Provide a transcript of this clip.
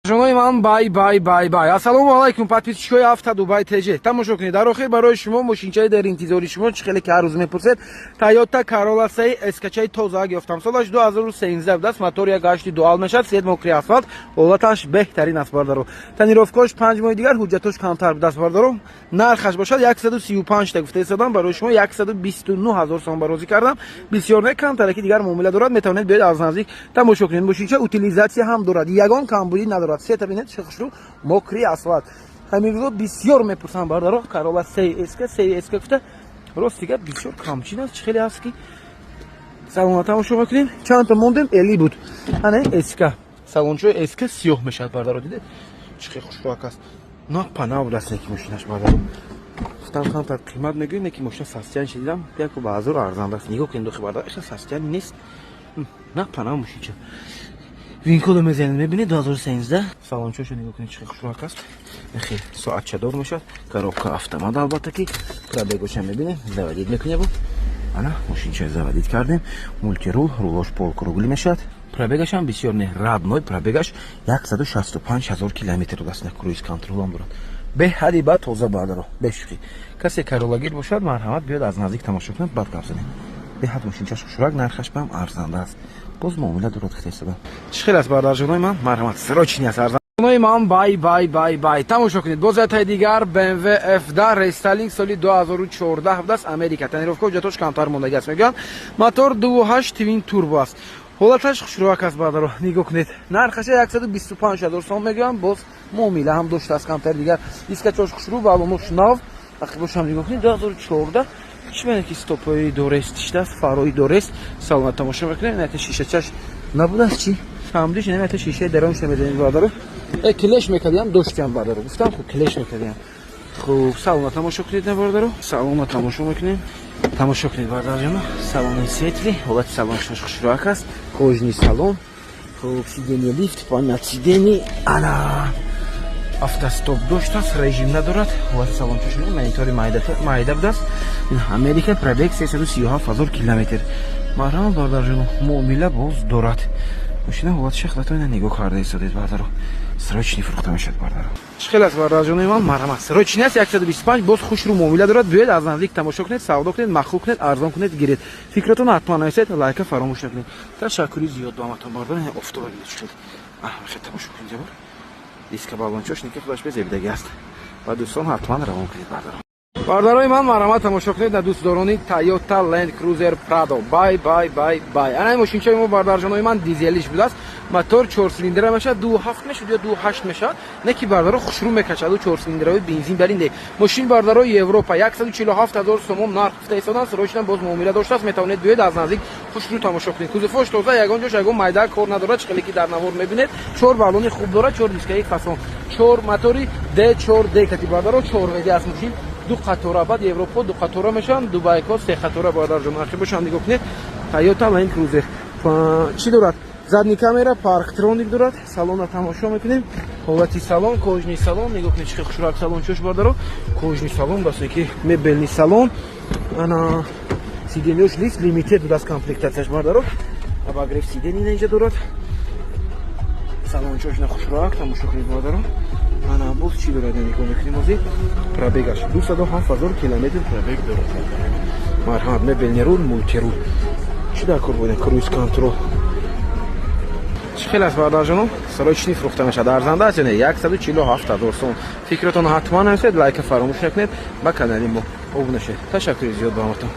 Ҷонои ман, бай, бай, бай, бай. Ассалому алайкум, подписчикои Авто Дубай ТЖ. Тамошо кунед. Дар охир барои шумо мошинчаи дар интизори шумо, чӣ хеле ки ҳар рӯз мепурсед, Toyota Corolla 3 SK-чаи тоза ёфтам. Солаш 2013 будааст, мотор 1.8 дуал мешавад, свет, мокрый асфалт, ҳолаташ беҳтарин аст, бародаро. Тонировкааш 5 моҳи дигар, ҳуҷҷатош камтар будааст, бародаро. Нархаш бошад 135 та гуфта истодам, барои шумо 129 ҳазор сом барозӣ кардам. Бисёр не, камтар, ки дигар муомила дорад, метавонед биёед, аз наздик тамошо кунед. Мошинча утилизация ҳам дорад, ягон камбудӣ надорад. Света бинед, чӣ хушрӯ, мокрый асфалт. Ҳамин рӯзо бисёр мепурсам, бародаро, Corolla 3 SK, 3 SK гуфта, рости гап, бисёр камчин аст. Чӣ хеле аст ки салона тамошо мекунем. Чандта мондем, эли буд. Ана SK. Салончои SK сиёҳ мешавад, бародаро, дидед? Чӣ хеле хушрӯак аст. На пана будааст неки мошинаш, бародаро. Гуфтам, камтар қимат мегӯем, неки мошина состояние дидам, яку ба ҳазор арзанда аст. Нигоҳ кунед, дохи, бародаро, иша состояние нест. На пана мошинча. Вин-кодо мезанед, мебинед, 2013. Салончошо нигоҳ кунед, чӣ хушрӯак аст. Хел соатчадор мешавад, коробка автомат, албатта ки пробегоша мебинем, заводить мекунем. Ана мошинча заводить кардем, мультируль, рулош полукруглый мешавад. Пробегашам бисёр не, родной пробегаш 165 ҳазор километр будааст. На круиз контролам дорад. Беҳади ба тоза, бародаро, бешӯхӣ. Касе Короллагир бошад, марҳамат, биёд, аз наздик тамошо кунад, баъд гап занем. Беҳад мошинчаш хушрӯак, нархаш баам арзанда аст. Боз муомила дорад, хитесада. Чӣ хел аст, бародарҷонои ман? Марҳамат, срочный аст, арзан. Нои ман, бай, бай, бай, бай. Тамошо кунед, боз ятаи дигар BMW F10 рестайлинг, соли 2014 будааст, Америка. Тонировка, ҳуҷҷатош камтар мондагӣ аст, мегӯянд. Мотор 2.8 twin turbo аст. Ҳолаташ хушрӯак аст, бародаро, нигоҳ кунед. Нархаша 125 ҳазор сом мегӯям, боз муомила ҳам доштааст камтари дигар. Дискачош хушрӯ, балонош нав. Ақибошам нигоҳ кунед, 2014. Чӣ мене ки стопои дорест шидааст, фарои дорест. Саломат тамошо мекунем, ята шишачаш набудааст, чӣ? Фаҳмидиш, намета шишаи даронша мезанед, бародаро. Э, клеш мекардиам, доштиам, бародаро. Гуфтам, хуб, клеш мекардиам. Хуб, салона тамошо кунед, на, бародаро. Салона тамошо мекунем. Тамошо кунед, бародарҷоно. Салони светлый, ҳолати салоншаш хушрӯак аст. Кожаный салон. Хуб, сиденье лифт, память сидений. Ана автостоп доштааст, режим надорад. Ҳолати салончаш монитори майда будааст. Америка, пробег 337 ҳазор километр. Марҳамат, бародарҷоно, муомила боз дорад. Мошина ҳолати шахлатоина нигоҳ карда истодед, бародаро. Срочный фурӯхта мешавад, бародаро. Чӣ хел аст, бародарҷонои ман? Марҳамат, срочный аст, 125, боз хушрӯ муомила дорад. Биёед, аз наздик тамошо кунед, савдо кунед, маъқул кунед, арзон кунед, гиред. Фикратон ҳатман нависед, лайка фаромӯш накунед. Ташаккури зиёд ба ҳаматон, бародаро. Офтоба бинед, чӣ хел. Хел тамошо кунед, ҷабор. Диска балончош ники худаш безебидагӣ аст. Ва дӯстон ҳатман равон кунед, бародаро. Бародарои ман, марҳамат, тамошо кунед на дӯстдорони Toyota Land Cruiser Prado. Бай, бай, бай, бай. Ана ин мошинчаи мо, бародарҷонои ман, дизелиш будааст. Мотор 4 цилиндра мешавад, 2.7 мешавад ё 2.8 мешавад. Не ки, бародаро, хушрӯ мекашад, ӯ 4 цилиндраҳои бензин баринде. Мошин, бародаро, Европа, 147 ҳазор сомон нарх гуфта истодан, срочно боз муомила доштааст, метавонед биёед, аз наздик хушрӯ тамошо кунед. Кузовош тоза, ягон ҷош ягон майда кор надорад, чӣ хеле ки дар навор мебинед. Чор баллони хуб дорад, чор дискаи фасон. Чор мотори D4D кати, бародаро, 4 WD аст мошин. Ду қатора, баъд Европо ду қатора мешаванд, Дубайко се қатора, бародарҷон. Архи бошам, нигоҳ кунед. Toyota Land Cruiser чӣ дорад? Задний камера, парктроник дорад. Салона тамошо мекунем, ҳолати салон, кожаный салон, нигоҳ кунед, чӣ хел хушрак салон чош, бародаро. Кожаный салон басе ки мебельный салон. Ана сиденьёш лифт, лимитед будааст комплектацияш, бародаро. Обогрев сидений инҷа дорад. Салончош на хушрак, тамошо кунед, бародаро. Ана боз чӣ дорад, нигоҳ мекунем ҳозир. Пробегаш 207 ҳазор километр пробег дорад. Марҳамат, мебельный руль, мультируль. Чӣ дар кор будем? Круиз контроль. Чӣ хел аст, бародарҷоно? Срочный фурӯхта мешавад, арзанда аст ё не? 147 ҳазор сом. Фикратон ҳатман нависед, лайка фаромӯш накунед, ба канали мо обуна шавед. Ташаккури зиёд ба ҳаматон.